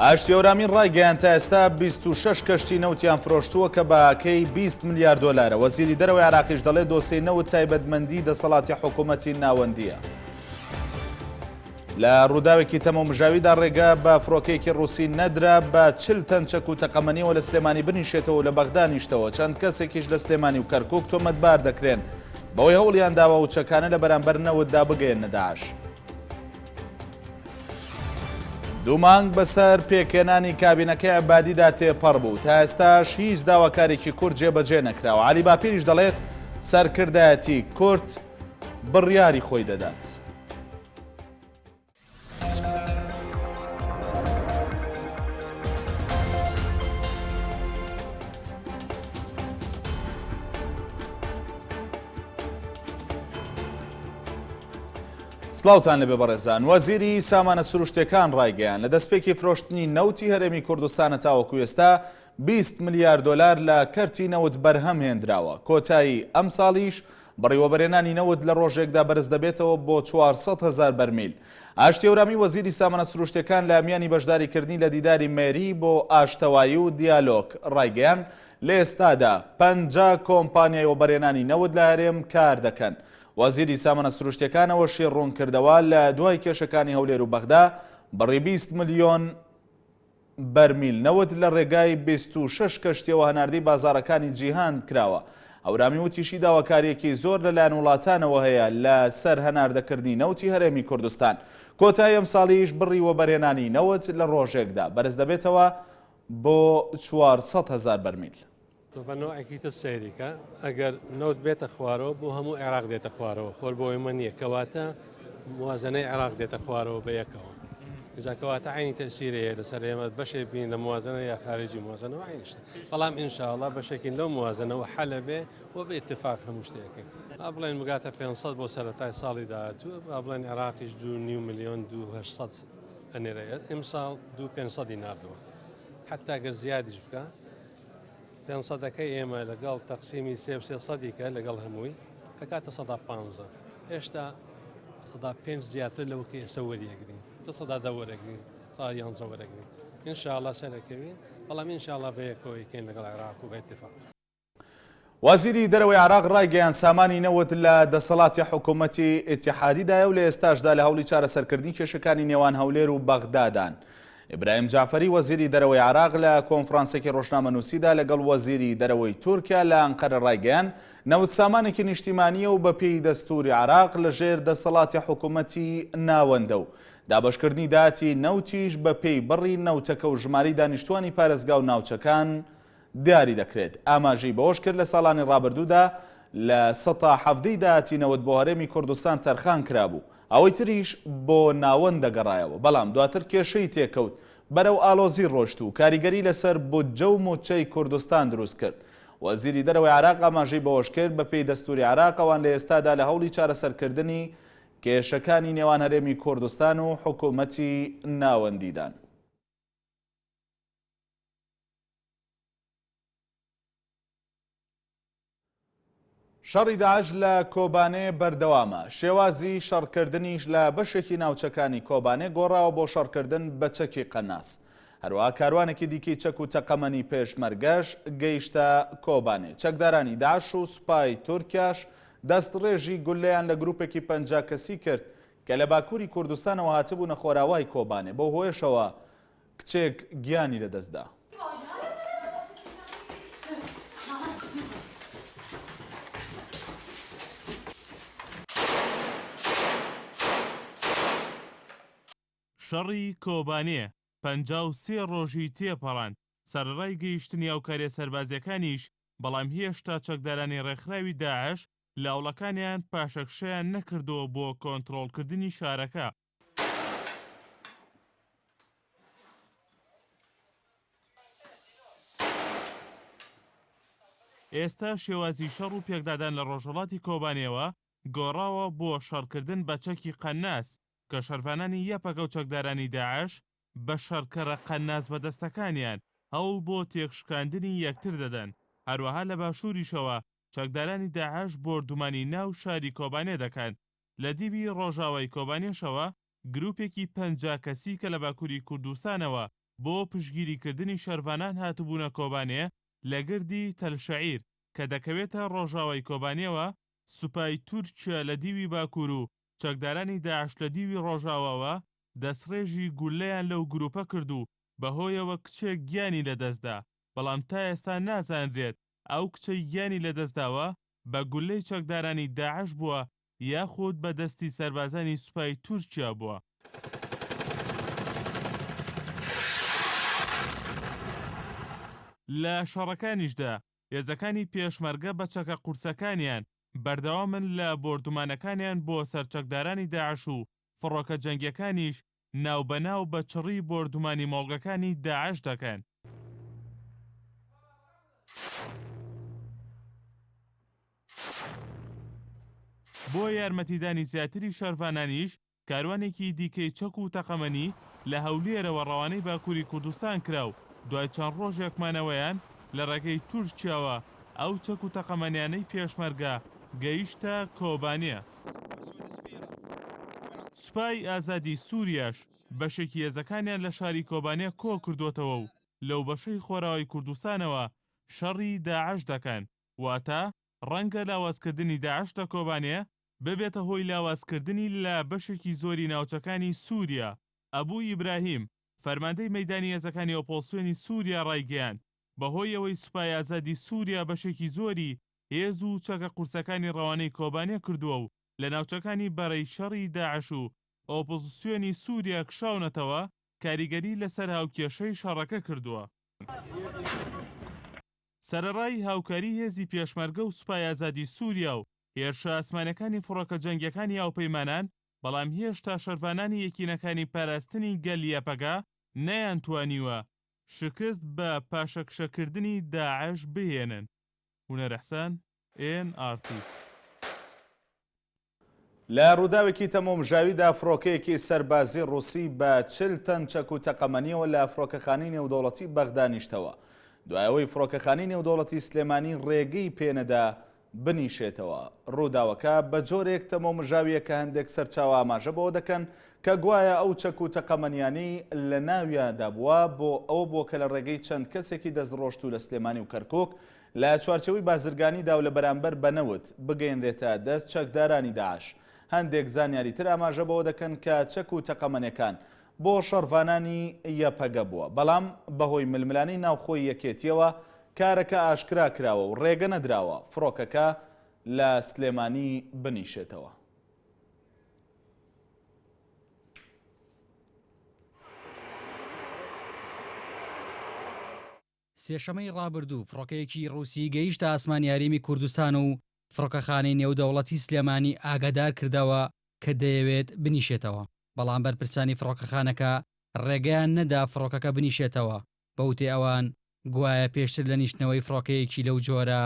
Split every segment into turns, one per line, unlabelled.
ئاشتی هەورامی ڕایگەیاند تا ئێستا 26 کەشتی نەوتیان فرۆشتووە کە بەهاکەی 20 ملیار دۆلارە. وەزیری دەرەوەی عێراقیش دەڵێت دۆسێی نەوت تایبەتمەندی دەسەڵاتی حکوومەتی ناوەندییە. لە ڕووداوێکی تەمومژاویدا ڕێگە بە فڕۆکەیەکی ڕووسی نەدرا بە 40 تەن چەک و تەقەمەنیەوە لە سلێمانی بنیشێتەوە و لە بەغدا نیشتەوە. چەند کەسێکیش لە سلێمانی و کەرکووک تۆمەتبار دەکرێن بەوەی هەوڵیان داوە ئەو چەکانە لە بەرامبەر نەوتدا بگەیەننە داعش. دوو مانگ بەسەر پێکهێنانی کابینەکەی عەبادیدا تێپەڕ بوو، تا ئێستاش هیچ داواکارێکی کورد جێبەجێ نەکراوە. عەلی باپیریش دەڵێت، سەرکردایەتی کورد بڕیاری خۆی دەدات. سڵاوتان لەبێ بەڕێزان وەزیری سامانە سروشتەکان ڕایگەیان لە دەستپێکی فرۆشتنی نەوتی هەرێمی کوردستانە تاوەکو ئێستا 20 ملیار دۆلار لە کەرتی نەوت بەرهەم هێندراوە کۆتایی ئەم ساڵیش بڕی وەبەرهێنانی نەوت لە ڕۆژێکدا بەرز دەبێتەوە بۆ 400 هەزار بەرمیل. ئاشتی هەورامی وەزیری سامانە سروشتیەکان لە میانی بەشداریکردنی لە دیداری مێری بۆ ئاشتەوایی و دیالۆگ ڕایگەیاند، لە ئێستادا 50 کۆمپانیای وەبەرهێنانی نەوت لە هەرێم کار دەکەن. وەزیری سامانە سروشتیەکان ئەوەشی ڕوونکردەوە، لە دوای کێشەکانی هەولێر و بەغدا بڕی 20 ملیۆن بەرمیل نەوت لە رێگای 26 کەشتیەوە هەناردەی بازاڕەکانی جیهان کراوە. هەورامی وتیشی داواکارییەکی زۆر لەلایەن وڵاتانەوە هەیە لە سەر هەناردەکردنی نەوتی هەرێمی کوردستان. کۆتایی ئەمساڵیش بڕی وەبەرهێنانی نەوت لە رۆژێکدا بەرزدەبێتەوە بۆ 400 هەزار بەرمیل.
تۆ بە نەوعێکی تر سەیری کە ئەگەر نەوت بێتە خوارەوە بۆ هەموو عێراق دێتە خوارەوە خۆر بۆ ئێمە نییە کەواتە موازنەی عێراق دێتە خوارەوە بە یەکەوە ئینجا کەواتە عینی تەسیرەیە لەسەر ئێمە بەشێک بین لە موازنە یا خارجی موازنەوە عینیشتە بەڵام ئینشاءڵڵا بەشێکین لەو موازنەوە حەلە بێ و بە اتفاق هەموو شتێکەکەین با بڵێن بگاتە 500 بۆ سەرەتای ساڵی داهاتوو با بڵێن عێراقیش دوو نیو ملیۆن دوو 800 ئەنێرێ ئیمساڵ دوو 500 ناردووە حتا گەر زیادیش بکە پێنج سەدەکەی ئێمە لەگەڵ تەقسیمی سێ و سێ سەدی کە لەگەڵ هەمووی ئەکاتە 15% هێشتا 5% زیاتر لەوە کە ئێستا وەریەگرین 10% وەرەگرین سا یانزە وەرەگرین ئینشاءاللە سەرەکەوین بەڵام ئینشاءاللە بەیەکەوە یکەین لەگەڵ عێراق و بە اتفاق.
وەزیری دەرەوەی عێراق ڕایگەیاند سامانی نەوت لە دەسەڵاتی حکوومەتی ئیتیحادیدایە و لە ئێستاشدا لە هەوڵی چارەسەرکردنی کێشەکانی نێوان هەولێر و بەغدادان. ئیبراهیم جەعفەری وەزیری دەرەوەی عێراق لە کۆنفرانسێکی ڕۆژنامەنووسیدا لەگەڵ وەزیری دەرەوەی تورکیا لە ئەنقەرە ڕایگەیاند، نەوت سامانێکی نیشتیمانییە و بەپێی دەستووری عێراق لەژێر دەسەڵاتی حکوومەتی ناوەندە و دابەشکردنی داهاتی نەوتیش بەپێی بڕی نەوتەکە و ژمارەی دانیشتووانی پارێزگا و ناوچەکان دیاری دەکرێت. ئاماژەی بەوەشکرد، لە ساڵانی ڕابردوودا لە سەتا حەڤدەی داهاتی نەوت بۆ هەرێمی کوردستان تەرخان کرابوو، ئەوەی تریش بۆ ناوەند دەگەڕایەوە، بەڵام دواتر کێشەی تێکەوت، بەرەو ئاڵۆزی ڕۆشت و کاریگەری لەسەر بودجە و مووچەی کوردستان دروست کرد. وەزیری دەرەوەی عێراق ئاماژەی بەوەشکرد، بەپێی دەستووری عێراق ئەوان لە ئێستادا لە هەوڵی چارەسەرکردنی کێشەکانی نێوان هەرێمی کوردستان و حکوومەتی ناوەندیدان. شەڕی داعش لە کۆبانێ بەردەوامە، شێوازی شەڕکردنیش لە بەشێکی ناوچەکانی کۆبانێ گۆڕاوە بۆ شەڕکردن بە چەکی قەناس. هەروەها کاروانێکی دیکەی چەک و تەقەمەنی پێشمەرگەش گەیشتە کۆبانێ. چەکدارانی داعش و سوپای تورکیاش دەستڕێژی گوللەیان لە گروپێکی 50 کەسی کرد کە لە باکووری کوردستانەوە هاتبوونە خۆراوای کۆبانێ، بەو هۆیەشەوە کچێک گیانی لەدەستدا.
شەڕی کۆبانێ 53 ڕۆژی تێپەڕاند، سەرەڕای گەیشتنی هاوکارییە سەربازییەکانیش، بەڵام هێشتا چەکدارانی ڕێکخراوی داعش لە هەوڵەکانیان پاشەکشەیان نەکردووە بۆ کۆنترۆڵکردنی شارەکە. ئێستا شێوازی شەڕ و پێکدادان لە ڕۆژهەڵاتی کۆبانێوە گۆڕاوە بۆ شەڕکردن بە چەکی قەناس، کە شەرڤانانی یەپەگە و چەکدارانی داعش بە شەڕکەرە قەناس بەدەستەکانیان هەوڵ بۆ تێکشکاندنی یەکتر دەدەن، هەروەها لە باشووریشەوە چەکدارانی داعش بۆردومانی ناو شاری کۆبانێ دەکەن. لە دیوی ڕۆژاوای کۆبانێشەوە گروپێکی 50 کەسی کە لە باکوری کوردستانەوە. بۆ پشتگیریکردنی شەرڤانان هاتبوونە کۆبانێ لە گردی تەل شەعیر کە دەکەوێتە ڕۆژاوای کۆبانێوە، سوپای تورکیا لە دیوی باکوور و چەکدارانی داعش لە دیوی ڕۆژاواوە دەستڕێژی گوللەیان لەو گروپە کرد و بەهۆیەوە کچێک گیانی لەدەستدا، بەڵام تا ئێستا نازانرێت ئەو کچەی گیانی لەدەستداوە بە گوللەی چەکدارانی داعش بووە یاخود بە دەستی سەربازانی سوپای تورکیا بووە. لە شەڕەکانیشدا هێزەکانی پێشمەرگە بە چەکە قورسەکانیان بەردەوامن لە بۆردومانەکانیان بۆ سەر چەکدارانی داعش و فڕۆکە جەنگیەکانیش ناوبەناو بە چڕی بۆردومانی مۆڵگەکانی داعش دەکەن. بۆ یارمەتیدانی زیاتری شەرڤانانیش کاروانێکی دیکەی چەک و تەقەمەنی لە هەولێرەوە ڕەوانەی باکووری کوردستان کرا و دوای چەند ڕۆژێک مانەوەیان لە ڕێگەی تورکیاوە ئەو چەک و تەقەمەنیانەی پێشمەرگە گەیشتە کۆبانێ. سوپای ئازادی سووریاش بەشێکی هێزەکانیان لە شاری کۆبانێ کۆکردۆتەوە و لەو بەشەی خۆراوای کوردستانەوە شەڕی داعش دەکەن، واتە ڕەنگە لاوازکردنی داعش لە کۆبانێ ببێتە هۆی لاوازکردنی لە بەشێکی زۆری ناوچەکانی سووریا. ئەبو ئیبراهیم، فەرماندەی مەیدانی هێزەکانی ئۆپۆزسیۆنی سووریا ڕایگەیاند، بەهۆی ئەوەی سوپای ئازادی سووریا بەشێکی زۆری هێز و چەکە قورسەکانی ڕەوانەی کۆبانێ کردووە و لە ناوچەکانی بەرەی شەڕی داعش و ئۆپۆزسیۆنی سووریا کشاونەتەوە، کاریگەری لەسەر هاوکێشەی شەڕەکە کردووە. سەرەڕای هاوکاری هێزی پێشمەرگە و سوپای ئازادی سووریا و هێرشە ئاسمانیەکانی فڕۆکە جەنگیەکانی هاوپەیمانان، بەڵام هێشتا شەرڤانانی یەکینەکانی پاراستنی گەل یەپەگە نەیانتوانیوە شکست بە پاشەکشەکردنی داعش بهێنن. هونەر حسەن، ئێن ئاڕ تی.
لە ڕووداوێکی تەمومژاویدا فڕۆکەیەکی سەربازی ڕووسی بە 40 تەن چەک و تەقەمەنیەوە لە فڕۆکەخانەی نێودەوڵەتی بەغدا نیشتەوە دوای ئەوەی فڕۆکەخانەی نێودەوڵەتی سلێمانی ڕێگەی پێنەدا بنیشێتەوە. ڕووداوەکە بە جۆرێک تەمومژاویە کە هەندێک سەرچاوە ئاماژە بەوە دەکەن کە گوایە ئەو چەک و تەقەمەنیانەی لە ناویاندا بووە بۆ ئەوە بووە کە لە ڕێگەی چەند کەسێکی دەستڕۆشتوو لە سلێمانی و کەرکوک لە چوارچێوەی بازرگانیدا و لە بەرامبەر بە نەوت بگەیەنرێتە دەست چەکدارانی داعش. هەندێک زانیاری تر ئاماژە بەوە دەکەن کە چەک و تەقەمەنیەکان بۆ شەڕڤانانی یەپەگە بووە، بەڵام بەهۆی ململانێی ناوخۆی یەکێتییەوە کارەکە ئاشکرا کراوە و ڕێگە نەدراوە فڕۆکەکە لە سلێمانی بنیشێتەوە.
سێشەمەی ڕابردوو فڕۆکەیەکی ڕووسی گەیشتە ئاسمانی هەرێمی کوردستان و فڕۆکەخانەی نێودەوڵەتی سلێمانی ئاگادار کردەوە کە دەیەوێت بنیشێتەوە، بەڵام بەرپرسانی فڕۆکەخانەکە ڕێگەیان نەدا فڕۆکەکە بنیشێتەوە، بەوتەی ئەوان گوایە پێشتر لە نیشتنەوەی فڕۆکەیەکی لەو جۆرە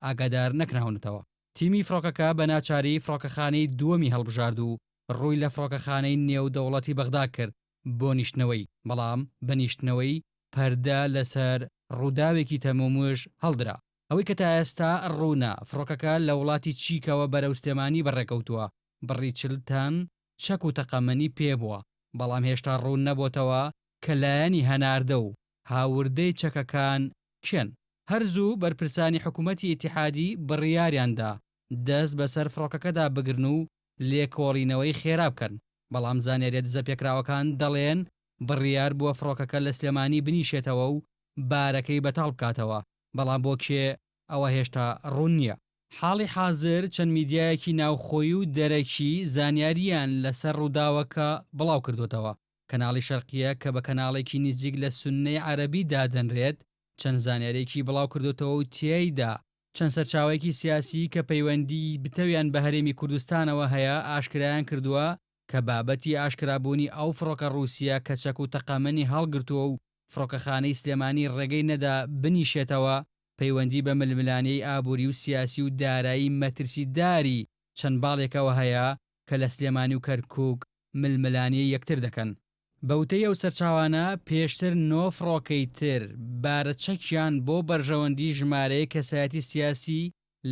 ئاگادار نەکراونەتەوە. تیمی فڕۆکەکە بە ناچاری فڕۆکەخانەی دووەمی هەڵبژارد و ڕووی لە فڕۆکەخانەی نێودەوڵەتی بەغدا کرد بۆ نیشتنەوەی، بەڵام بە نیشتنەوەی پەردە لەسەر ڕووداوێکی تەمومژ هەڵدرا. ئەوەی کە تا ئێستا ڕوونە، فڕۆکەکە لە وڵاتی چیکەوە بەرەو سلێمانی بەڕێکەوتووە، بڕی 40 تەن چەک و تەقەمەنی پێبووە، بەڵام هێشتا ڕوون نەبۆتەوە کە لایەنی هەناردە و هاوردەی چەکەکان کێن. هەر زوو بەرپرسانی حکومەتی ئیتیحادی بڕیاریان دا دەست بەسەر فڕۆکەکەدا بگرن و لێکۆڵینەوەی خێرا بکەن، بەڵام زانیاریە دزەپێکراوەکان دەڵێن بڕیار بووە فڕۆکەکە لە سلێمانی بنیشێتەوە و بارەکەی بەتاڵ بکاتەوە، بەڵام بۆ کێ ئەوە هێشتا ڕوون نییە. حاڵی حازر چەند میدیایەکی ناوخۆیی و دەرەکی زانیارییان لەسەر ڕووداوەکە بڵاوکردۆتەوە، کەناڵی شەرقیە کە بە کەناڵێکی نزیک لە سوننەی عەرەبی دادەنرێت چەند زانیارییەکی بڵاوکردۆتەوە و تیایدا چەند سەرچاوەیەکی سیاسی کە پەیوەندیی بتەویان بە هەرێمی کوردستانەوە هەیە ئاشکرایان کردووە کە بابەتی ئاشکرابوونی ئەو فڕۆکە ڕووسییە کە چەک و تەقەمەنی هەڵگرتووە و فڕۆکەخانەی سلێمانی ڕێگەی نەدا بنیشێتەوە پەیوەندی بە ململانێی ئابووری و سیاسی و دارایی مەترسیداری چەند باڵێکەوە هەیە کە لە سلێمانی و کەرکووک ململانێی یەکتر دەکەن. بە وتەی ئەو سەرچاوانە، پێشتر نۆ فڕۆکەی تر بارە چەکیان بۆ بەرژەوەندی ژمارەیەک کەسایەتی سیاسی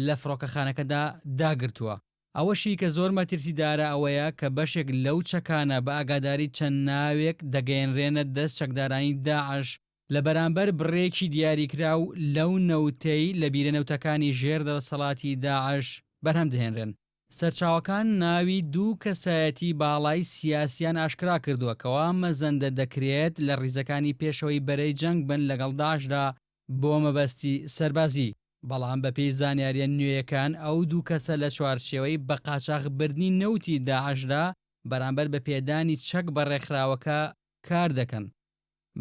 لە فڕۆکەخانەکەدا داگرتووە. ئەوەشی کە زۆر مەترسیدارە ئەوەیە کە بەشێک لەو چەکانە بە ئاگاداری چەند ناوێک دەگەیەنرێنە دەست چەکدارانی داعش لە بەرامبەر بڕێکی دیاریکراو لەو نەوتەی لە بیرە نەوتەکانی ژێر دەسەڵاتی داعش بەرهەم دەهێنرێن. سەرچاوەکان ناوی دوو کەسایەتی باڵای سیاسیان ئاشکرا کردووە کەوا مەزەندە دەکرێت لە ڕیزەکانی پێشەوەی بەرەی جەنگ بن لەگەڵ داعشدا بۆ مەبەستی سەربازی، بەڵام بەپێی زانیارییە نوێیەکان ئەو دوو کەسە لە چوارچێوەی بەقاچاخ بردنی نەوتی داعشدا بەرامبەر بە پێدانی چەک بە ڕێکخراوەکە کار دەکەن.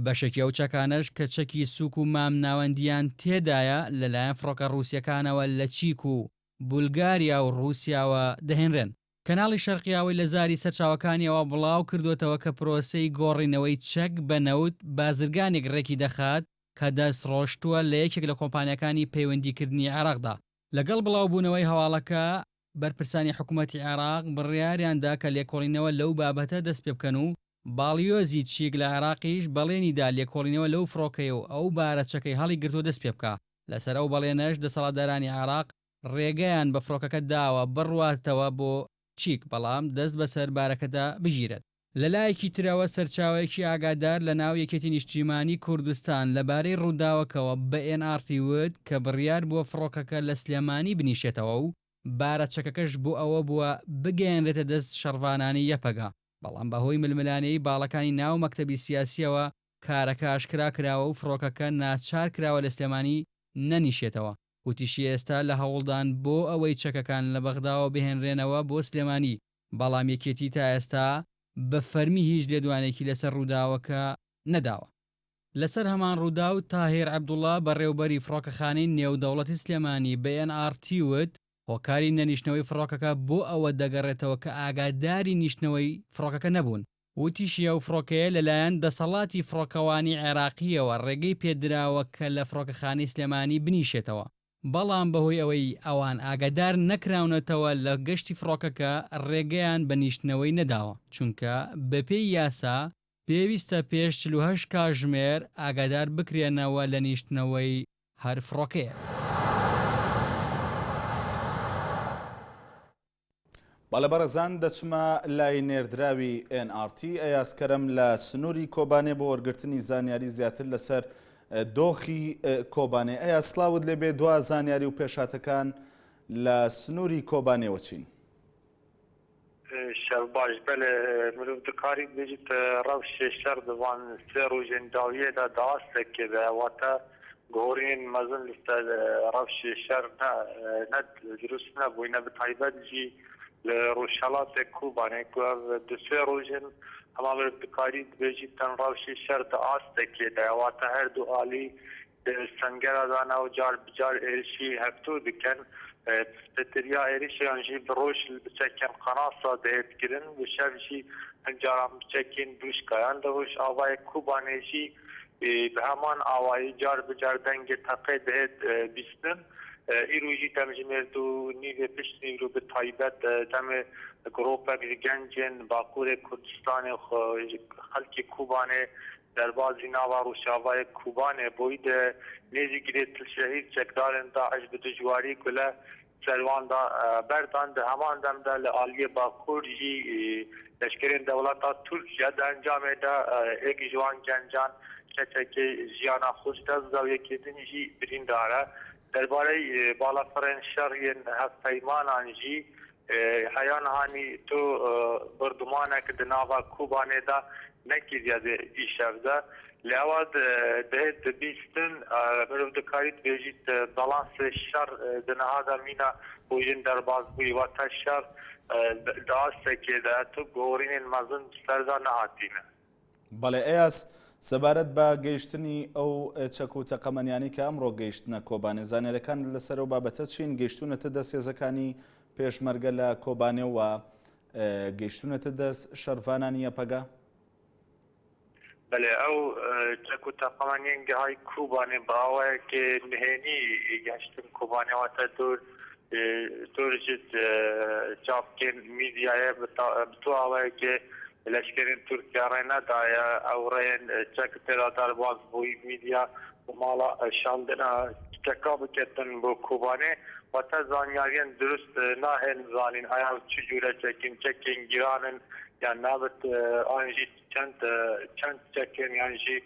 بەشێکی ئەو چەکانەش کە چەکی سووک و مامناوەندیان تێدایە لەلایەن فڕۆکە ڕووسییەکانەوە لە چیک و بولگاریا و ڕووسیاوە دەهێنرێن. کەناڵی شەرقیاوەی لە زاری سەرچاوەکانیەوە بڵاو کردووەتەوە کە پرۆسەی گۆڕینەوەی چەک بە نەوت بازرگانێک ڕێکی دەخات کە دەست ڕۆشتووە لە یەکێک لە کۆمپانیاکانی پەیوەندیکردنی عێراقدا. لەگەڵ بڵاوبوونەوەی هەواڵەکە، بەرپرسانی حکومەتی عێراق بڕیاریان دا کە لێکۆڵینەوە لەو بابەتە دەست پێبکەن و باڵیۆزی چیک لە عێراقیش بەڵێنی دا لێکۆڵینەوە لەو فڕۆکەیە و ئەو بارە چەکەی هەڵیگرتووە دەست پێبکا. لەسەر ئەو بەڵێنەش دەسەڵاتدارانی عێراق ڕێگەیان بە فڕۆکەکە داوە بڕواتەوە بۆ چیک بەڵام دەست بەسەر بارەکەدا بگیرێت. لەلایەکی ترەوە سەرچاوەیەکی ئاگادار لەناو یەکێتی نیشتیمانی کوردستان لەبارەی ڕووداوەکەوە بە ئێن ئاڕ تی وت کە بڕیار بووە فڕۆکەکە لە سلێمانی بنیشێتەوە و بارە چەکەکەش بۆ ئەوە بووە بگەیەنرێتە دەست شەڕڤانانی یەپەگە بەڵام بەهۆی ململانێی باڵەکانی ناو مەکتەبی سیاسیەوە کارەکە ئاشکرا کراوە و فڕۆکەکە ناچار کراوە لە سلێمانی نەنیشێتەوە. وتیشی ئێستا لە هەوڵدان بۆ ئەوەی چەکەکان لە بەغداوە بهێنرێنەوە بۆ سلێمانی، بەڵام یەکێتی تا ئێستا بە فەرمی هیچ لێدوانێکی لەسەر ڕووداوەکە نەداوە. لەسەر هەمان ڕووداو، تاهیر عەبدوڵا بەڕێوبەری فڕۆکەخانەی نێودەوڵەتی سلێمانی بە ئێن ئاڕ تی وت، هۆکاری نەنیشتنەوەی فڕۆکەکە بۆ ئەوە دەگەڕێتەوە کە ئاگاداری نیشتنەوەی فڕۆکەکە نەبوون. وتیشی ئەو فڕۆکەیە لەلایەن دەسەڵاتی فڕۆکەوانی عێراقییەوە ڕێگەی پێدراوە کە لە فڕۆکەخانەی سلێمانی بنیشێتەوە، بەڵام بەهۆی ئەوەی ئەوان ئاگادار نەکراونەتەوە لە گەشتی فڕۆکەکە ڕێگەیان بە نیشتنەوەی نەداوە، چونکە بەپێی یاسا پێویستە پێش 48 کاژمێر ئاگادار بکرێنەوە لە نیشتنەوەی هەر فڕۆکەیەک.
بەڵێ بەڕێزان دەچمە لای نێردراوی ئێن ئاڕ تی ئەیاز کەرەم لە سنووری کۆبانێ بۆ وەرگرتنی زانیاری زیاتر لەسەر دۆخی کۆبانێ. ئەیاز سڵاوت لێبێ دوا زانیاری و پێشهاتەکان لە سنووری کۆبانێوە چین؟
شەv baş belê mirov dikarî bêjît rewşê şer di van sê rojên dawiyê de di astekê de ye wate guhorînên mezin li ser rewşê şer ne ne dirust nebûyne bi taybet jî li rojhelatê Kobanê ku ev du sê roj in hema mirov dikarî dibêjî ten rewşê şer di astekê de ye wate her du alî Di sengera de ne û car bi car êrişî hevdu dikin. Pispêtiriya êrişê yan jî bi roj bi çekên qenasa dihêt kirin, bi şev jî hin caran bi çekên dûşkayan. Li rojavayê Kobanê jî bi heman awayî car bi car dengê teqê dihêt bîstin. Îro jî demjimêr du nîvê pişt nîvro bi taybet demê gropek ji gencên Bakurê Kurdistanê û ji xelkê Kobanê Derbazî nava rojavayê Kobanê bûyî di nêzî girê Til Şehîd çekdarên DAIŞ bi dijwarî gule ser wan da berdan. Di heman dem de li aliyê bakur jî leşkerên dewleta Tirkiye di encamê de yek ji wan gencan keçekê jiyana xwe ji dest da û yekê din jî birîndar e. Derbarey balafirên şer yên hevpeymanan jî Heya niha nî tu birdumanek di nava Kobanê de nekiriye di îşev de. Lê ewa dihê dibîstin mirov dikarî dibêjît balansê şer di niha de mîna rojên derbasbûyî wate şer di astekê de tu guhorînên mezin bi ser de nehatîne.
بەڵێ ئەیاس، سەبارەت بە گەیشتنی ئەو چەک و تەقەمەنیانەی کە ئەمڕۆ گەیشتنە کۆبانێ، زانیاریەکان لەسەر ئەو بابەتە چین؟ گەیشتوونەتە دەست هێزەکانی پێشمەرگە لە کۆبانێ و گەیشتوونەتە دەست شەرڤانانی یەپەگە؟
بەلێ ئەو چەک و تەقەمەنیەن گەهای کوبانێ بە ئاوایەکی نهێنی گەشتن کوبانێ واتە دوور دوور ji çavkên mîdyayê bi tu awayekê leşkerên Tirkiye rê nedaye ew rêyên çek tê de derbas bûyî mîdya û mala şandina چەکا بکەتن بۆ کۆبانێ، واتە زانیاریێن دروست ناهێن زانین ئایا ئەو چ جورە چەکین، چەکێن گرانن یان نا ئانژی چەند چەند چەکن یانژی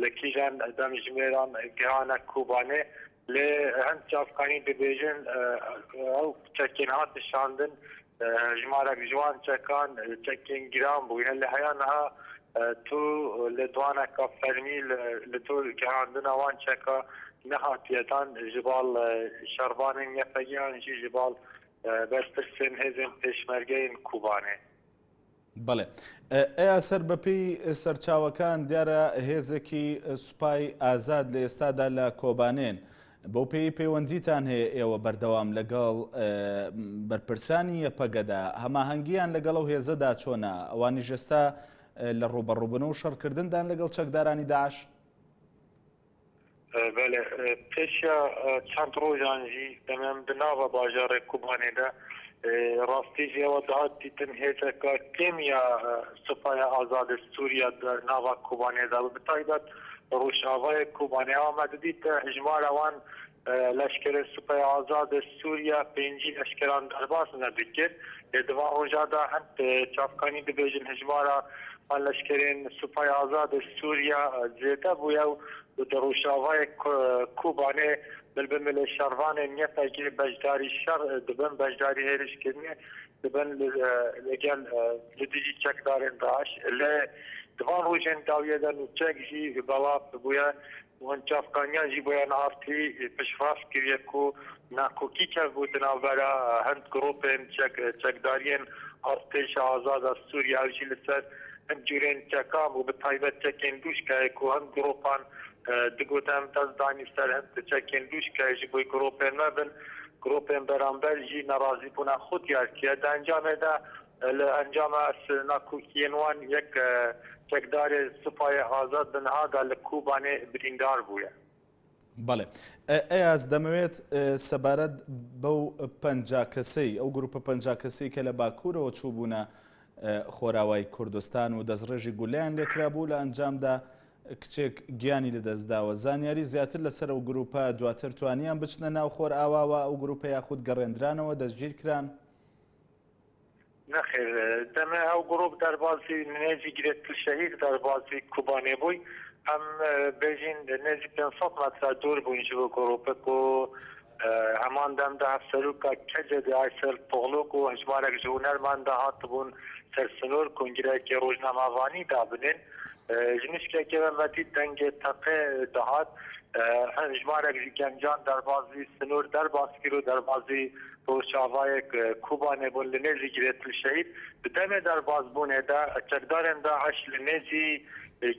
لە کیژان دەمژمێران گهانە کۆبانێ. لێ هەند چاڤکانی دبێژن ئەو چەکێن هاتن شاندن ژمارەک ژ وان چەکان چەکێن گران بوویە لێ هەیا نها تو لێدوانەکا فەرمی لە دۆر گەهاندنا وان چەکا نەهاتیە دان ژ باڵ شەڕڤانێن یەپەگە یان ژی ژ باڵ بەرپرسێن هێزێن پێشمەرگەیên کوبانێ.
بەڵێ ئەیاسەر بەپێی سەرچاوەکان دیارە هێزێکی سوپای ئازاد لە ئێستادا لە کۆبانێن بەو پێی پەیوەندیتان هەیە ئێوە بەردەوام لەگەڵ بەرپرسانی یەپەگەدا هەماهەنگیان لەگەڵ ئەو هێزەدا چۆنە ئەوانیش ئێستا لە ڕووبەڕووبن و شەڕکردندان لەگەڵ چەکدارانی داعش؟
بەلێ پێشیا چەند ڕۆژان ژی دەمێم di nava bajarê Kobanê de rastî jî ewa dihat dîtin hêzeka kêm ya Supaya Azad Sûriya di nava Kobanê de bû bi taybet rojavayê Kobanê ewa me didît hejmara wan leşkerên Supaya Azad Sûriya 50 leşkeran derbas nedikir lê di van roja de hend çavkanî dibêjin hejmara wan leşkerên Supaya Azad Sûriya zêde bûye û di rojavayê Kobanê mil bi milê şervanên YPG'ê beşdarî şer dibin, beşdarî hêrişkirinê dibin li gel li dijî çekdarên DAIŞ. Lê di van rojên dawiyê de nûçek jî belav bûye û hin çavkaniyan jî bo NRT piştrast kiriye ku nakokî kevbû di navbera hind grûpên çekdariyên Artêşa Azad a Sûriye ew jî li ser hin cûrên çekan bû bi taybet çekên dûşkayê ku hin grûpan digot em dest danî ser hin çekên dûşkayê ji bo grûpên me bin grûpên beramber jî nerazîbûna xwe diyar kiriye. Di encamê de li encama nakokiyên wan yek çekdarê Supayê Azad di niha de li Kobanê birîndar bûye.
بەڵێ ئەیاز دەمەوێت سەبارەت بەو 50 کەسەی ئەو گروپە 50 کەسەی کە لە باکوورەوە چووبوونە خۆراوای کوردستان و دەستڕێژی گولەیان لێکرابوو لە ئەنجامدا کچێک گیانی لەدەستداوە زانیاری زیاتر لەسەر ئەو گروپە دواتر توانیان بچنە ناو خۆرئاواوە ئەو گروپە یاخود گەڕێندرانەوە دەستگیر کران؟
نەخێر دەمێ ئەو گروپ دەربازی نێزی گرێ تلشەهیر دەربازی کوبانێ بووی ئەم بێژین نێزی 500 مەترا دوور بووین ji بۆ گروپێک و هەمان دەمدا هەڤسەروکا کەجەدێ ئایسەل تۆغلوک و هەژمارێک ji هونەرمەندا هاتبوون سەر سنوور کۆنگرەیەکی ڕۆژنامەڤانی دابنێن ji nişkekê ve me dît dengê teqê dihat hejmarek ji gencan derbazî sinûr derbas kir û derbazî Rojavayê Kobanê bûn li nêzî Girê Tilşehîd. Di demê derbasbûnê de çekdarên DAIŞ li nêzî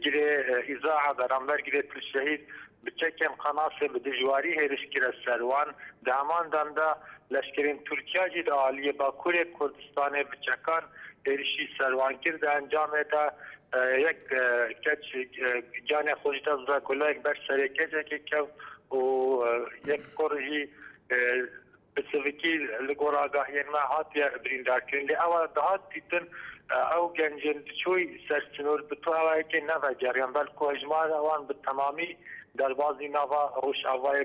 Girê Îzaha beramber Girê Tilşehîd bi çekên qenasê bi dijwarî hêriş kire ser wan. Di heman dem de leşkerên Tirkiya jî di aliyê Bakurê Kurdistanê bi çekan hêrişî ser wan kir. Di encamê de yek keç giyanê xwe ji dest da, guleyek ber serê keçekê kewt û yek kur jî Bi sivikî li gor agahiyên me hatiye birîndarkirin lê ewa dihat dîtin ew gencên diçûy ser sinor bi tu awayekê nevegeriyan belku hejmara wan bi temamî derbazî nava Rojavayê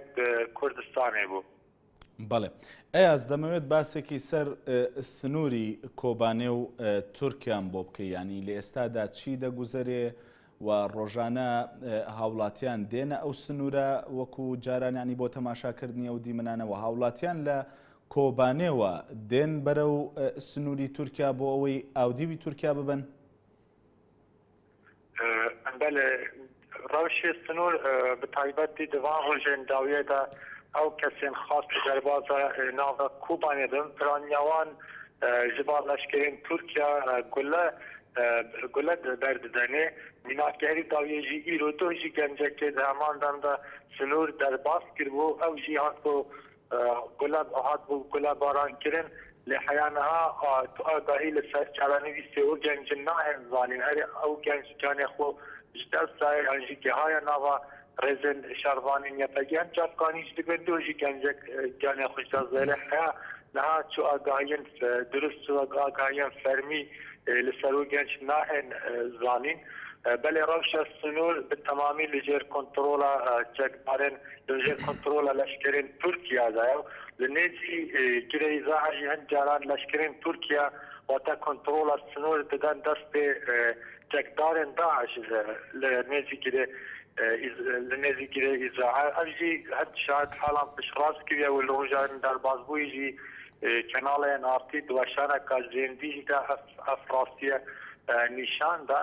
Kurdistanê bû.
بەڵێ ئەیاز دەمەوێت باسێکی سەر سنووری کۆبانێ و تورکیان بۆ بکەی ینی لە ئێستادا چی دەگوزەرێ و ڕۆژانە هاوڵاتیان دێنە ئەو سنوورە وەکو جاران یانی بۆ تەماشاکردنی ئەو دیمەنانە و هاوڵاتیان لە کۆبانێوە دێن بەرەو سنووری تورکیا بۆ ئەوەی ئاودیوی تورکیا ببن؟
بەلێ ڕەوشی سنوور bi taybetî di van rojên dawiyê de ew kesên xas derbasa nava Kobanê bin piraniya wan ji ba leşkerên Tirkiya gule gule berdidenê mînakê herî dawiyê jî îro doh jî gencekê di heman dem de sinûr derbas kiribû ew jî hatibû gule hatibû gule barankirin lê heya niha tu agahî li ser çarenivîsê û gencin nahên zanîn erê ew genc canê xwe ji dest daye yan jî gihaye nava rêzên şervanên YPG hem çavkanî jî dibin doh jî gencek canê xwe ji dest daye lê heya niha çu agahiyên dirust û agahiyên fermî li ser û genc nahên zanîn. بەلێ رەوشە سنوور bi تەمامی li jêr kontrola çekdarên li jêr kontrola leşkerên Tirkiya de ye û li nêzî Girê Îzaha jî hin caran leşkerên Tirkiya wate kontrola sinor didin destê çekdarên DAIŞ li nêzî Girê li nêzî Girê Îzaha. Ev jî hin şahidhalan piştrast kiriye û li roja derbasbûyî jî kenalê NRT di weşaneka zêndî jî de ev ev rastiye nîşan da.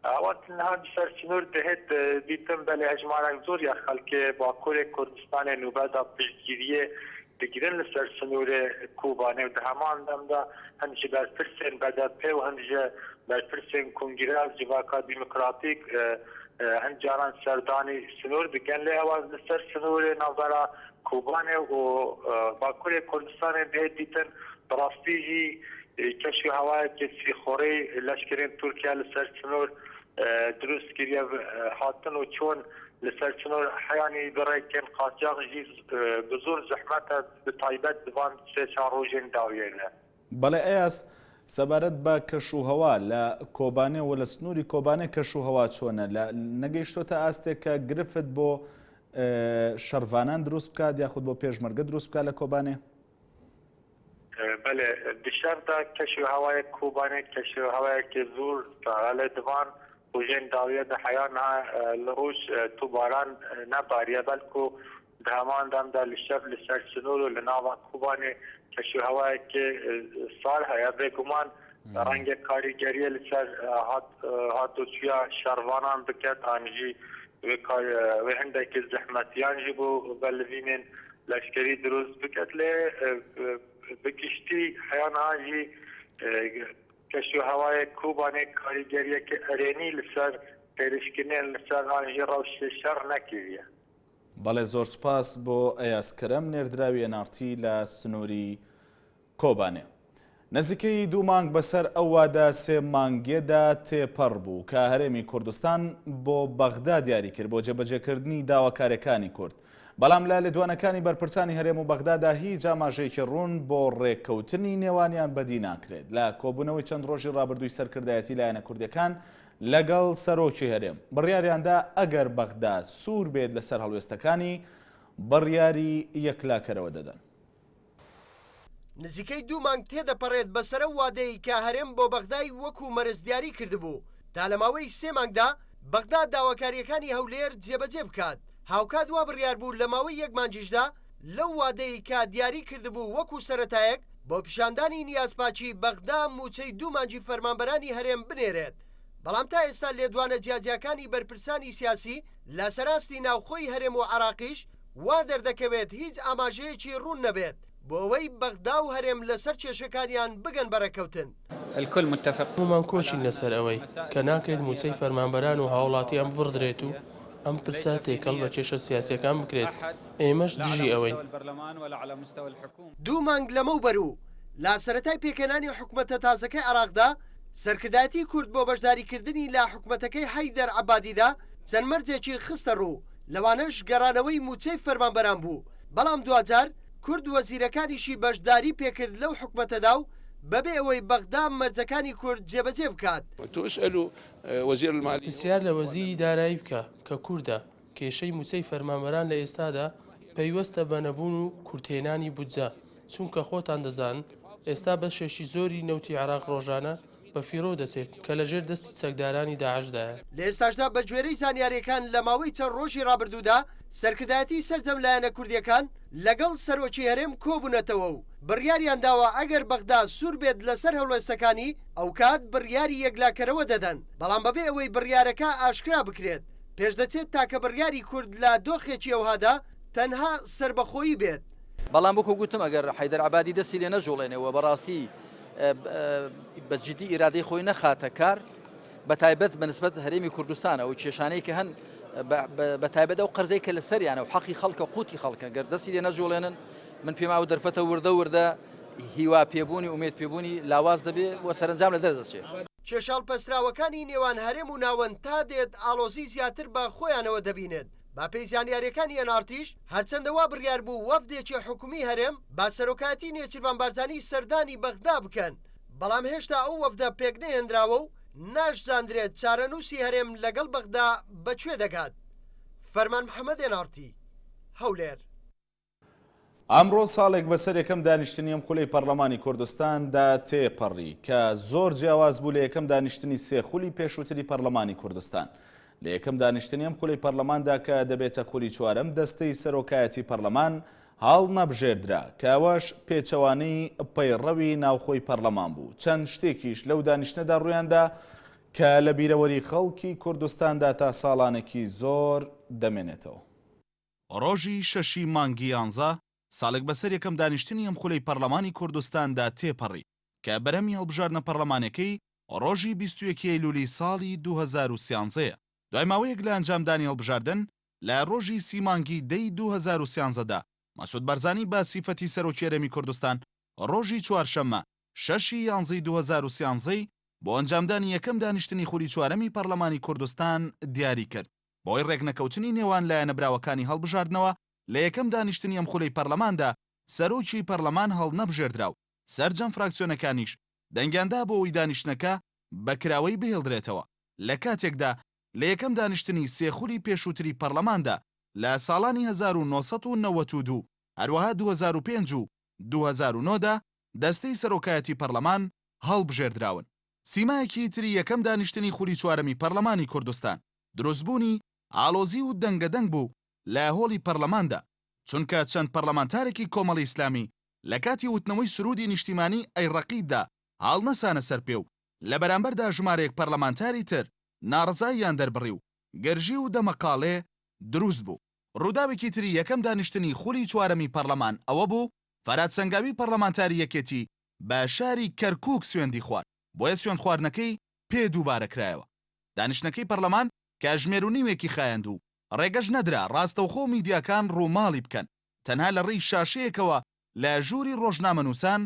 Ewa niha li ser sinor dihêt dîtin belê hejmarek zor ya xelkê Bakurê Kurdistanê nûbeda piştgiriyê digirin li ser sinorê Kobanê û di heman dem de hin ji berpirsên BDP û hin ji berpirsên Kongreya Civaka Demokratîk hin caran serdanî sinor dikin lê ewa li ser sinorê navbera Kobanê û Bakurê Kurdistanê dihê dîtin bi rastî jî keş û hewayekê sîxorî leşkerên Tirkiye li ser sinor dirust kiriye hatin û çûn li ser sinor heyanî bi rêkên qaçax jî bi zor zehmet e bi taybet di van sê çar rojên dawiyê de.
بەڵێ ئەیاس، سەبارەت بە کەشوهەوا لە کۆبانێ و لە سنووری کۆبانێ کەشوهەوا چۆنە؟ لە نەگەیشتۆتە ئاستێک کە گرفت بۆ شەڕڤانان دروست بکات یاخود بۆ پێشمەرگە دروست بکات لە کۆبانێ؟
بەلێ di şer de keşûhewayek Kobanê keşûhewayekê zor sar e lê di van rojên dawiyê de heya niha li roj tu baran nebariye belku di heman dem de li şev li ser sinor û li nava Kobanê keşûhewayekê sar heye. Bêguman rengê karîgeriyê li ser hat hatoçûya şervanan biket an jî wê wê hindekê zehmetiyan jî bo velivînên leşkerî dirust biket lê bi giştî heya niha jî keşûhewayê Kobanê karîgeriyeke erênî li ser hêrişkirinên li ser an jî rewşê şer nekiriye.
بەڵێ زۆر سوپاس بۆ ئەیاز کەرەم نێردراوی NRT لە سنووری کۆبانێ. نزیکەی دوو مانگ بەسەر ئەو وادە سێ مانگیەدا تێپەڕ بوو کە هەرێمی کوردستان بۆ بەغدا دیاری کرد بۆ جێبەجێکردنی داواکاریەکانی کورد. بەڵام لە لێدوانەکانی بەرپرسانی هەرێم و بەغدادا هیچ ئاماژەیەکی ڕوون بۆ ڕێککەوتنی نێوانیان بەدی ناکرێت. لە کۆبوونەوەی چەند ڕۆژی ڕابردووی سەرکردایەتی لایەنە کوردیەکان لەگەڵ سەرۆکی هەرێم، بڕیاریاندا ئەگەر بەغدا سوور بێت لەسەر هەڵوێستەکانی، بڕیاری یەکلاکەرەوە دەدەن.
نزیکەی دوو مانگ تێدەپەڕێت بەسەر ئەو وادەیەی کە هەرێم بۆ بەغدای وەکو مەرج دیاری کردبوو تا لە ماوەی سێ مانگدا بەغدا داواکارییەکانی هەولێر جێبەجێ بکات، هاوکات وا بڕیار بوو لە ماوەی یەک مانگیشدا لەو وادەیەی کە دیاری کردبوو وەکو سەرەتایەک بۆ پیشاندانی نیازپاکی بەغدا مووچەی دوو مانگی فەرمانبەرانی هەرێم بنێرێت، بەڵام تا ئێستا لێدوانە جیاجیاکانی بەرپرسانی سیاسی لەسەر ئاستی ناوخۆی هەرێم و عێراقیش وا دەردەکەوێت هیچ ئاماژەیەکی ڕوون نەبێت بۆ ئەوەی بەغدا و هەرێم لەسەر کێشەکانیان بگەن بە ڕێککەوتن.
هەموومان کۆکین لەسەر ئەوەی کە ناکرێت مووچەی فەرمانبەران و هاوڵاتیان ببڕدرێت و ئەم پرسە تێکەڵ بە کێشە سیاسییەکان بکرێت، ئێمەش دژی ئەوەین.
دوو مانگ لەمەوبەر و لە سەرەتای پێکهێنانی حکومەتە تازەکەی عێراقدا، سەرکردایەتی کورد بۆ بەشداریکردنی لە حکومەتەکەی حەیدەر عەبادیدا چەند مەرجێکی خستەڕوو، لەوانەش گەڕانەوەی مووچەی فەرمانبەران بوو، بەڵام دواجار کورد وەزیرەکانیشی بەشداری پێکرد لەو حکومەتەدا و بەبێ ئەوەی بەغدا مەرجەکانی کورد جێبەجێ بکات.
پرسیار لە وەزیری دارایی بکە کە کوردە، کێشەی مووچەی فەرمانبەران لە ئێستادا پەیوەستە بە نەبوون و کورتهێنانی بودجە، چونکە خۆتان دەزانن ئێستا بەشێکی زۆری نەوتی عێراق ڕۆژانە بە فیڕۆ دەچێت کە لەژێر دەستی چەکدارانی داعشدایە.
لە ئێستاشدا بە گوێرەی زانیارییەکان لە ماوەی چەند ڕۆژی ڕابردوودا سەرکردایەتی سەرجەم لایەنە کوردییەکان لەگەڵ سەرۆکی هەرێم کۆبوونەتەوە و بڕیاریان داوە ئەگەر بەغدا سوور بێت لەسەر هەڵوێستەکانی ئەوکات بڕیاری یەکلاکەرەوە دەدەن، بەڵام بەبێ ئەوەی بڕیارەکە ئاشکرا بکرێت پێشدەچێت تاکە بڕیاری کورد لە دۆخێکی ئەوهادا تەنها سەربەخۆیی بێت.
بەڵام وەکو گوتم ئەگەر حەیدەر عەبادی دەستی لێ نەجوڵێنێ و بەڕاستی بە جدی ئیرادەی خۆی نەخاتە کار بە تایبەت بە نسبەت هەرێمی کوردستانە و کێشانەی کە هەن بە تایبەت ئەو قەرزەی کە لەسەریانە و حەقی خەڵکە قوتی خەڵکە گەر دەستی لێ نەجوڵێنن من پێم ئەو دەرفەتە وردە وردە هیوا پێبوونی ئومێد پێبوونی لاواز دەبێ و سەرەنجام لە دەست دەچێت.
کێشە هەڵپەسراوەکانی نێوان هەرێم و ناوەند تا دێت ئاڵۆزی زیاتر بە خۆیانەوە دەبینن. بە پێی زانیارییەکانی ئێن ئاڕ تیش، هەرچەندە وا بڕیار بوو وەفدێکی حکومی هەرێم بە سەرۆکایەتی نێچیرڤان بارزانی سەردانی بەغدا بکەن، بەڵام هێشتا ئەو وەفدە پێکنەهێنراوە و ناشزاندرێت چارەنووسی هەرێم لەگەڵ بەغدا بە کوێ دەگات. فەرمان محەمەد ئێن ئاڕ تی، هەولێر.
ئەمڕۆ ساڵێک بەسەر یەکەم دانیشتنی ئەم خولەی پەڕلەمانی کوردستاندا تێپەڕی، کە زۆر جیاواز بوو لە یەکەم دانیشتنی سێ خولی پێشووتری پەڕلەمانی کوردستان. لە یەکەم دانیشتنی ئەم خولەی پەڕلەماندا کە دەبێتە خولی چوارەم، دەستەی سەرۆکایەتی پەڕلەمان هەڵنەبژێردرا، کە ئەوەش پێچەوانەی پەیڕەوی ناوخۆی پەڕلەمان بوو. چەند شتێکیش لەو دانیشتنەدا ڕوویاندا کە لە بیرەوەری خەڵکی کوردستاندا تا ساڵانێکی زۆر دەمێنێتەوە. ڕۆژی شەشی مانگی یانزە، ساڵێک بەسەر یەکەم دانیشتنی ئەم خولەی پەڕلەمانی کوردستاندا تێپەڕی، کە بەرهەمی هەڵبژاردنە پەڕلەمانیەکەی ڕۆژی 21 ی ئەیلولی ساڵی 2013 یە. دوای ماوەیەک لە ئەنجامدانی هەڵبژاردن، لە ڕۆژی سی مانگی دەی 2013 دا، مەسعود بارزانی بە سیفەتی سەرۆکی هەرێمی کوردستان ڕۆژی چوارشەممە شەشی یانزەی 2013 ی بۆ ئەنجامدانی یەکەم دانیشتنی خولی چوارەمی پەڕلەمانی کوردستان دیاری کرد. بەهۆی رێکنەکەوتنی نێوان لایەنە براوەکانی هەڵبژاردنەوە، لە یەکەم دانیشتنی ئەم خولەی پەرلەماندا سەرۆکی پەرلەمان هەڵنەبژێردرا و سەرجەم فراکسیۆنەکانیش دەنگیاندا بۆ ئەوەی دانیشتنەکە بە کراوەیی بهێڵدرێتەوە، لە کاتێکدا لە یەکەم دانیشتنی سێ خولی پێشووتری پەرلەماندا لە ساڵانی 1992 هەروەها 2005 و 2009 دا دەستەی سەرۆکایەتی پەرلەمان هەڵبژێردراون. سیمایەکی تری یەکەم دانیشتنی خولی چوارەمی پەرلەمانی کوردستان، دروستبوونی ئاڵۆزی و دەنگەدەنگ بوو لە هۆڵی پەرلەماندا، چونکە چەند پەرلەمانتارێکی کۆمەڵی ئیسلامی لە کاتی وتنەوەی سروودی نیشتیمانی ئەی ڕەقیبدا هەڵنەسانە سەر پێ و لە بەرامبەردا ژمارەیەک پەرلەمانتاری تر ناڕەزاییان دەربڕی و گرژی و دەمەقاڵێ دروست بوو. ڕووداوێکی تری یەکەم دانیشتنی خولی چوارەمی پەرلەمان ئەوە بوو فەرهاد سەنگاوی پەرلەمانتاری یەکێتی بە شاری کەرکووک سوێندی خوارد، بۆیە سوێندخواردنەکەی پێ دووبارە کرایەوە. دانیشتنەکەی پەرلەمان کاژمێر و نیوێکی خایاند و ڕێگەش نەدرا ڕاستەوخۆ میدیاکان ڕووماڵی بکەن، تەنها لە ڕێی شاشەیەکەوە لە ژووری ڕۆژنامەنووسان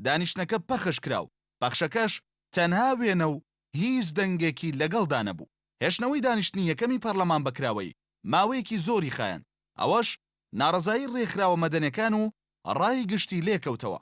دانیشتنەکە پەخش کرا و پەخشەکەش تەنها وێنە و هیچ دەنگێکی لەگەڵدا نەبوو. هێشتنەوەی دانیشتنی یەکەمی پەرلەمان بە کراوەیی ماوەیەکی زۆری خایاند، ئەوەش ناڕەزایی ڕێکخراوە مەدەنیەکان و ڕای گشتی لێکەوتەوە.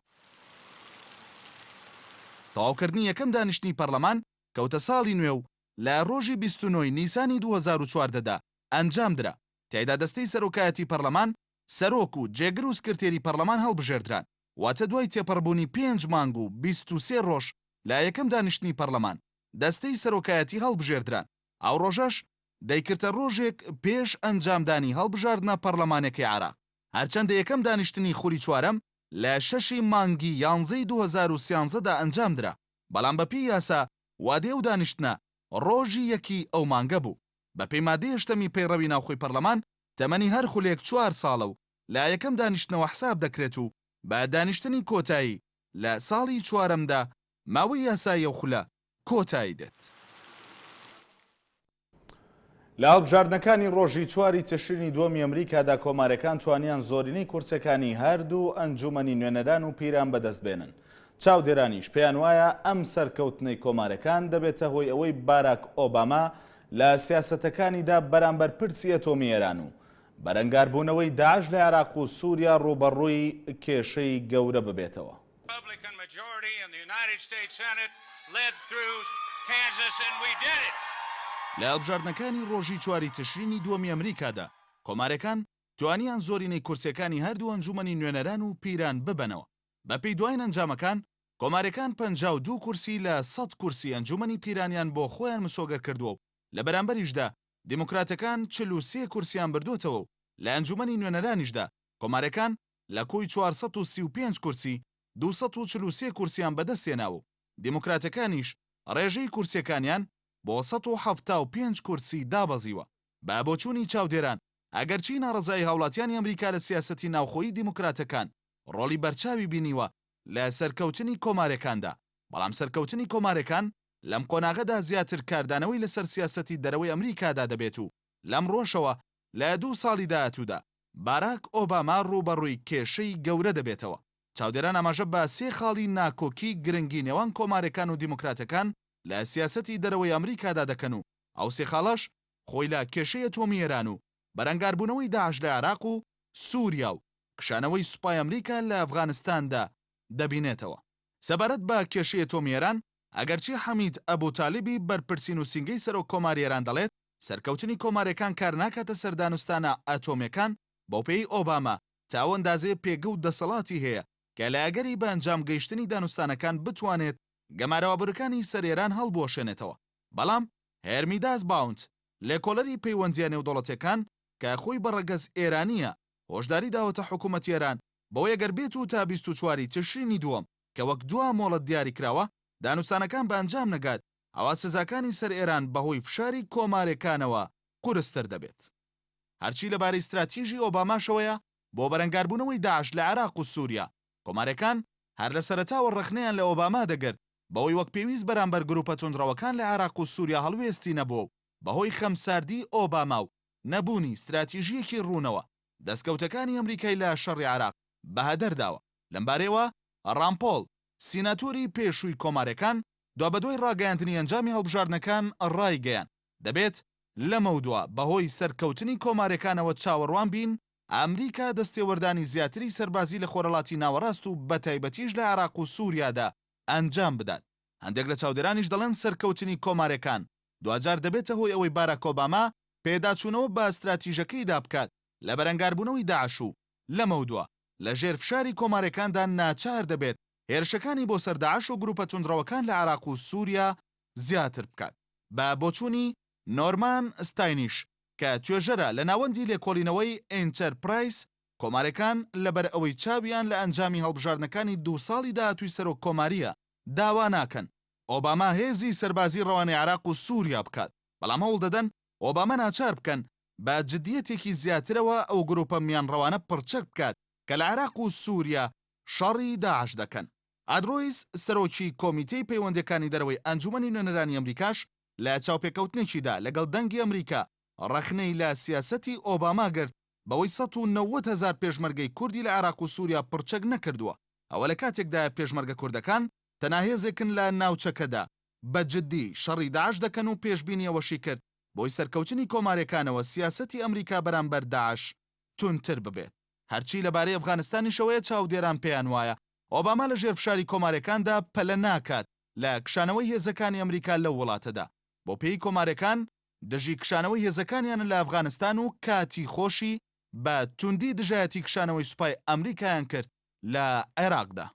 تەواوکردنی یەکەم دانیشتنی پەرلەمان کەوتە ساڵی نوێ و لە ڕۆژی 29 ی نیسانی 2014 دا ئەنجامدرا، تیایدا دەستەی سەرۆکایەتی پەرلەمان، سەرۆک و جێگر و سکرتێری پەرلەمان هەڵبژێردران، واتە دوای تێپەڕبوونی پێنج مانگ و 23 ڕۆژ لە یەکەم دانیشتنی پەرلەمان، دەستەی سەرۆکایەتی هەڵبژێردران، ئەو ڕۆژەش دەیکردە ڕۆژێک پێش ئەنجامدانی هەڵبژاردنە پەرلەمانەکەی عێراق. هەرچەندە یەکەم دانیشتنی خولی چوارەم لە شەشی مانگی یانزەی 2013 دا ئەنجامدرا، بەڵام بەپێی یاسا وادەی ئەو دانیشتنە ڕۆژی یەکی ئەو مانگە بوو. بەپێی مادەی هەشتەمی پەیڕەوی ناوخۆی پەرلەمان، تەمەنی هەر خولێک چوار ساڵە و لە یەکەم دانیشتنەوە حساب دەکرێت و بە دانیشتنی کۆتایی لە ساڵی چوارەمدا ماوەی یاسایی ئەو خولە کۆتایی دێت. لە هەڵبژاردنەکانی ڕۆژی چواری تشرینی دووەمی ئەمریکادا کۆمارەکان توانیان زۆرینەی کورسەکانی هەردوو ئەنجومەنی نوێنەران و پیران بەدەست بێنن. چاودێرانیش پێیان وایە ئەم سەرکەوتنەی کۆمارەکان دەبێتە هۆی ئەوەی باراک ئۆباما لە سیاسەتەکانیدا بەرامبەر پرسی ئەتۆمی ئێران و بەرەنگاربوونەوەی داعش لە عێراق و سوریا ڕووبەڕووی کێشەی گەورە ببێتەوە. لە هەڵبژاردنەکانی ڕۆژی چواری تشرینی دووەمی ئەمریکادا، کۆمارەکان توانیان زۆرینەی کورسیەکانی هەردوو ئەنجومەنی نوێنەران و پیران ببەنەوە. بەپێی دواین ئەنجامەکان، کۆمارەکان 52 کورسی لە 100 کورسی ئەنجومەنی پیرانیان بۆ خۆیان مسۆگەر کردووە و لە بەرامبەریشدا دیموکراتەکان 43 کورسیان بردووەتەوە و لە ئەنجومەنی نوێنەرانیشدا کۆمارەکان لە کۆی 435 کورسی 243 کورسیان بەدەستهێناوە و دیموکراتەکانیش ڕێژەی کورسیەکانیان بۆ 175 کورسی دابەزیوە. بە بۆچوونی چاودێران، ئەگەرچی ناڕەزایی هاوڵاتیانی ئەمریکا لە سیاسەتی ناوخۆیی دیموکراتەکان ڕۆڵی بەرچاوی بینیوە لە سەرکەوتنی کۆمارەکاندا، بەڵام سەرکەوتنی کۆمارەکان لەم قۆناغەدا زیاتر کاردانەوەی لەسەر سیاسەتی دەرەوەی ئەمریکادا دەبێت و لەم ڕووەشەوە لە دوو ساڵی داهاتوودا باراک ئۆباما ڕووبەڕووی کێشەی گەورە دەبێتەوە. چاودێران ئاماژە بە سێ خاڵی ناکۆکی گرنگی نێوان کۆمارەکان و دیموکراتەکان لە سیاسەتی دەرەوەی ئەمریکادا دەکەن و ئەو سێ خاڵەش خۆی لە کێشەی ئەتۆمی ئێران و بەرەنگاربوونەوەی داعش لە عێراق و سووریا و کشانەوەی سوپای ئەمریکا لە ئەفغانستاندا دەبینێتەوە. سەبارەت بە کێشەی ئەتۆمی ئێران، ئەگەرچی حەمید ئەبوتالیبی بەرپرسی نووسینگەی سەرۆک کۆماری ئێران دەڵێت، سەرکەوتنی کۆمارییەکان کار ناکاتە سەر دانوستانە ئەتۆمییەکان، بەوپێیەی ئۆباما تا ئەو ئەندازەیە پێگە و دەسەڵاتی هەیە کە لە ئەگەری بە ئەنجام گەیشتنی دانوستانەکان بتوانێت گەمارۆ ئابوورەکانی سەر ئێران هەڵبوەشێنێتەوە. بەڵام هێرمیداس باونت، لێکۆڵەری پەیوەندییە نێودەوڵەتییەکان کە خۆی بە ڕەگەز ئێرانییە، هۆشداری داوەتە حکوومەتی ئێران بەوەی ئەگەر بێت و تا 24 ی تشرینی دووەم کە وەک دوا مۆڵەت دیاری کراوە دانوستانەکان بە ئەنجام نەگات، ئەوا سزاکانی سەر ئێران بەهۆی فشاری کۆمارێکانەوە قورستر دەبێت. هەرچی لەبارەی ستراتیژی ئۆباماشەوەیە بۆ بەرەنگاربوونەوەی داعش لە عێراق و سووریا، کۆمارێکان هەر لە سەرەتاوە ڕەخنەیان لە ئۆباما دەگرت بەوەی وەک پێویست بەرامبەر گروپە توندڕەوەکان لە عێراق و سووریا هەڵوێستی نەبووە و بەهۆی خەمساردیی ئۆباما و نەبوونی ستراتیژییەکی ڕوونەوە دەستکەوتەکانی ئەمریکای لە شەڕی عێراق بەهەدەر داوە. لەمبارەیەوە ڕان پۆڵ، سیناتۆری پێشووی کۆمارێکان دوابەدوای ڕاگەیاندنی ئەنجامی هەڵبژاردنەکان ڕایگەیاند، دەبێت لەمەودوا بەهۆی سەرکەوتنی کۆمارێکانەوە چاوەڕوان بین ئەمریکا دەستێوەردانی زیاتری سەربازی لە خۆرهەڵاتی ناوەڕاست و بەتایبەتیش لە عێراق و سوریادا ئەنجام بدات. هەندێک لە چاودێرانیش دەڵێن سەرکەوتنی کۆمارێکان دواجار دەبێتە هۆی ئەوەی باراک ئۆباما پێداچوونەوە بە ستراتیژەکەیدا بکات لە بەرەنگاربوونەوەی داعش و لەمەودوا لە ژێر فشاری کۆمارێکاندا ناچار دەبێت هێرشەکانی بۆ سەر داعش و گروپە توندڕەوەکان لە عێراق و سوریا زیاتر بکات. بە بۆچوونی نۆرمان ستاینیش کە توێژەرە لە ناوەندی لێکۆڵینەوەی ئینتەرپرایس، کۆمارەکان لەبەر ئەوەی چاویان لە ئەنجامی هەڵبژاردنەکانی دوو ساڵی داهاتووی سەرۆک کۆمارییە داوا ناکەن ئۆباما هێزی سەربازی ڕەوانەی عێراق و سوریا بکات، بەڵام هەوڵدەدەن ئۆباما ناچار بکەن بە جدییەتێکی زیاترەوە ئەو گروپە میانڕەوانە پڕچەک بکات کە لە عێراق و سوریا شەڕی داعش دەکەن. ئاد ڕۆیس، سەرۆکی کۆمیتەی پەیوەندییەکانی دەرەوەی ئەنجومەنی نوێنەرانی ئەمریکاش لە چاوپێکەوتنێکیدا لەگەڵ دەنگی ئەمریکا ڕەخنەی لە سیاسەتی ئۆباما گرت بەوەی 190 هەزار پێشمەرگەی کوردی لە عێراق و سوریا پڕچەک نەکردووە، ئەوە لە کاتێکدایە پێشمەرگە کوردەکان تەنها هێزێکن لە ناوچەکەدا بە جدی شەڕی داعش دەکەن و پێشبینی ئەوەشی کرد بۆی سەرکەوتنی کۆماریەکانەوە سیاسەتی ئەمریکا بەرامبەر داعش توندتر ببێت. هەرچی لەبارەی ئەفغانستانیشەوەیە چاودێران پێیان وایە ئۆباما لە ژێر فشاری کۆماریەکاندا پەلە ناکات لە کشانەوەی هێزەکانی ئەمریکا لەو وڵاتەدا بۆ پێی کۆماریەکان دژی کشانەوەی هێزەکانیانن لە ئەفغانستان و کاتی خۆشی بە توندی دژایەتی کشانەوەی سوپای ئەمریکایان کرد لە عێراقدا.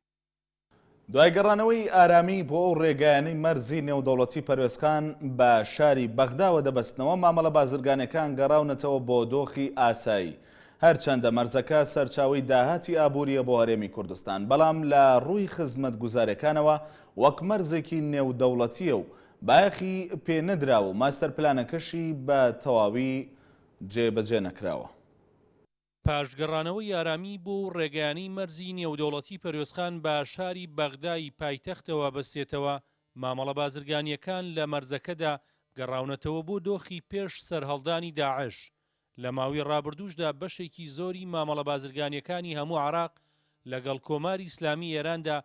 دوای گەڕانەوەی ئارامی بۆ ئەو ڕێگایانەی مەرزی نێودەوڵەتی پەروێزخان بە شاری بەغداوە دەبەستنەوە، مامەڵە بازرگانیەکان گەڕاونەتەوە بۆ دۆخی ئاسایی. هەرچەندە مەرزەکە سەرچاوەی داهاتی ئابوورییە بۆ هەرێمی کوردستان، بەڵام لە ڕووی خزمەتگوزاریەکانەوە وەک مەرزێکی نێودەوڵەتییە و بایەخی پێ نەدراوە و ماستەر پلانەکەشی بە تەواوی جێبەجێ نەکراوە.
پاش گەڕانەوەی ئارامی بۆ و ڕێگایانەی مەرزی نێودەوڵەتی پەروێزخان بە شاری بەغدای پایتەختەوە بەستێتەوە، مامەڵە بازرگانییەکان لە مەرزەکەدا گەڕاونەتەوە بۆ دۆخی پێش سەرهەڵدانی داعش. لە ماوی ڕابردووشدا بەشێکی زۆری مامەڵە بازرگانییەکانی هەموو عێراق لەگەڵ کۆماری ئیسلامی ئێراندا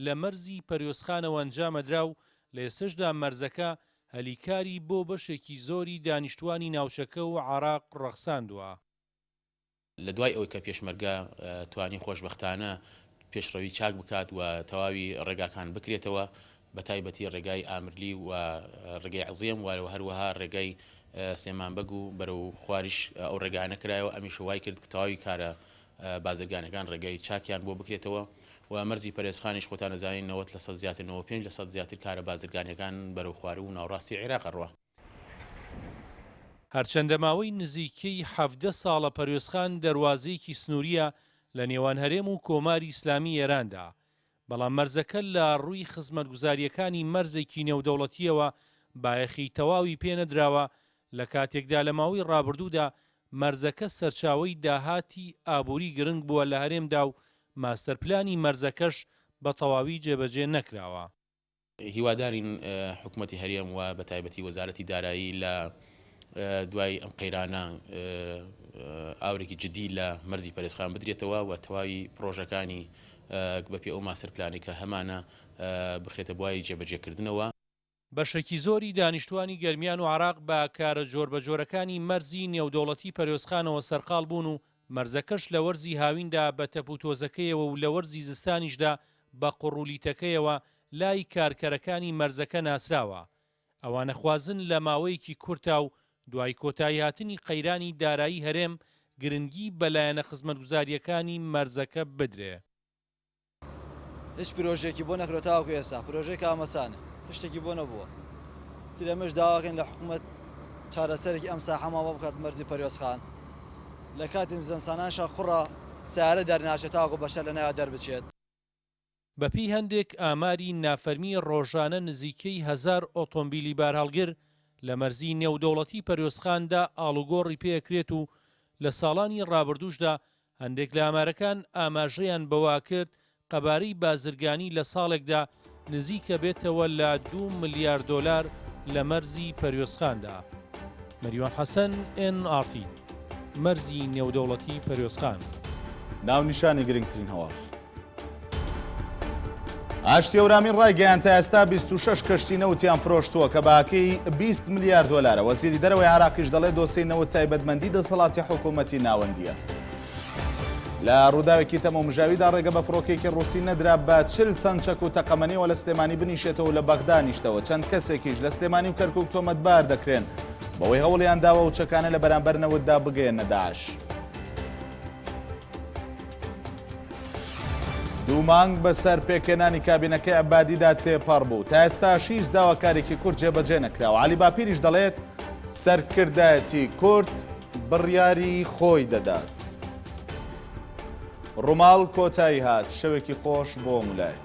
لە مەرزی پەروێزخانەوە ئەنجامەدرا و لە ئێستەشدا مەرزەکە هەلی کاری بۆ بەشێکی زۆری دانیشتوانی ناوچەکە و عێراق ڕەخساندووە.
لە دوای ئەوەی کە پێشمەرگە توانی خۆشبەختانە پێشڕەوی چاک بکات و تەواوی ڕێگاکان بکرێتەوە بە تایبەتی ڕێگای ئامرلی و ڕێگەی عزێم و هەروەها ڕێگای سلێمان بەگ و بەرەو خواریش ئەو ڕێگانە کرایەوە ئەمیش وای کرد تەواوی کارە بازرگانەکان ڕێگای چاکیان بۆ بکرێتەوە و مەرزی پەرێزخانیش خۆتان ئەزانین 90 لە سەد زیاتر 95 لە سەد زیاتر کارە بازرگانیەکان بەرەو خواروو و ناوڕاستی عێراق ئەڕوا.
هەرچەندە ماوەی نزیکەی 17 ساڵە پەروێزخان دەروازەیەکی سنوورییە لە نێوان هەرێم و کۆماری ئیسلامی ئێراندا، بەڵام مەرزەکە لە ڕووی خزمەتگوزارییەکانی مەرزێکی نێودەوڵەتییەوە بایەخی تەواوی پێنەدراوە، لە کاتێکدا لە ماوەی ڕابردوودا مەرزەکە سەرچاوەی داهاتی ئابووری گرنگ بووە لە هەرێمدا و ماستەرپلانی مەرزەکەش بە تەواوی جێبەجێ نەکراوە.
هیوادارین حکومەتی هەرێم و بە تایبەتی وەزارەتی دارایی لە دوای ئەم قەیرانە ئاورێکی جدی لە مەرزی پەرێزخان بدرێتەوە و تەواوی پڕۆژەکانی بەپێی ئەو ماستەر پلانەی کە هەمانە بخرێتە بواری جێبەجێکردنەوە.
بەشێکی زۆری دانیشتوانی گەرمیان و عێراق بە کارە جۆربەجۆرەکانی مەرزی نێودەوڵەتی پەرێزخانەوە سەرقاڵ بوون و مەرزەکەش لە وەرزی هاویندا بە تەپوتۆزەکەیەوە و لە وەرزی زستانیشدا بە قوڕ و لیتەکەیەوە. لای کارکەرەکانی مەرزەکە ناسراوە، ئەوان ئەخوازن لە ماوەیەکی کورتا و دوای کۆتاییهاتنی قەیرانی دارایی هەرێم گرنگی بە لایەنە خزمەتگوزارییەکانی مەرزەکە بدرێ.
هیچ پرۆژەیەکی بۆ نەکرۆ تاوەکو ئێستا پرۆژەی کامەسانە هیچ شتێکی بۆ نەبووە تر ئێمەش داواکەین لە حکوومەت چارەسەرێکی ئەم ساحەمان بۆ بکات مەرزی پەروێزخان لە کاتی زمسانانشا قوڕە سیارە دەرناچێت تاوەکو بەشەر لە ناویا دەربچێت.
بەپێی هەندێک ئاماری نافەرمی ڕۆژانە نزیکەی هەزار ئۆتۆمبیلی بارهەڵگر لە مەرزی نێودەوڵەتی پەروێزخاندا ئاڵوگۆڕی پێکرێت و لە ساڵانی ڕابردووشدا هەندێک لە ئامارەکان ئاماژەیان بەوەکرد قەبارەی بازرگانی لە ساڵێکدا نزیکە بێتەوە لە دوو ملیار دۆلار لە مەرزی پەروێزخاندا. مەریوان حەسەن، ئێن ئاڕ تی، مەرزی نێودەوڵەتی پەروێزخان.
ناونیشانی گرنگترین هەواڵ. ئاشتی هەورامی ڕایگەیاند تا ئێستا 26 کەشتی نەوتیان فرۆشتووە کە بەهاکەی 20 ملیار دۆلارە. وەزیری دەرەوەی عێراقیش دەڵێت دۆسێی نەوت تایبەتمەندی دەسەڵاتی حکوومەتی ناوەندییە. لە ڕووداوێکی تەمومژاویدا ڕێگە بە فڕۆکەیەکی ڕووسی نەدرا بە 40 تەن چەک و تەقەمەنیەوە لە سلێمانی بنیشێتەوە و لە بەغدا نیشتەوە. چەند کەسێکیش لە سلێمانی و کەرکووک تۆمەتبار دەکرێن بەوەی هەوڵیان داوە ئەو چەکانە لە بەرامبەر نەوتدا بگەیەننە داعش. دوو مانگ بەسەر پێکهێنانی کابینەکەی عەبادیدا تێپەڕ بوو، تا ئێستاش هیچ داواکارێکی کورد جێبەجێ نەکراوە. عەلی باپیریش دەڵێت، سەرکردایەتی کورد بڕیاری خۆی دەدات. ڕووماڵ کۆتایی هات، شەوێکی خۆش بۆ هەموو لایەک.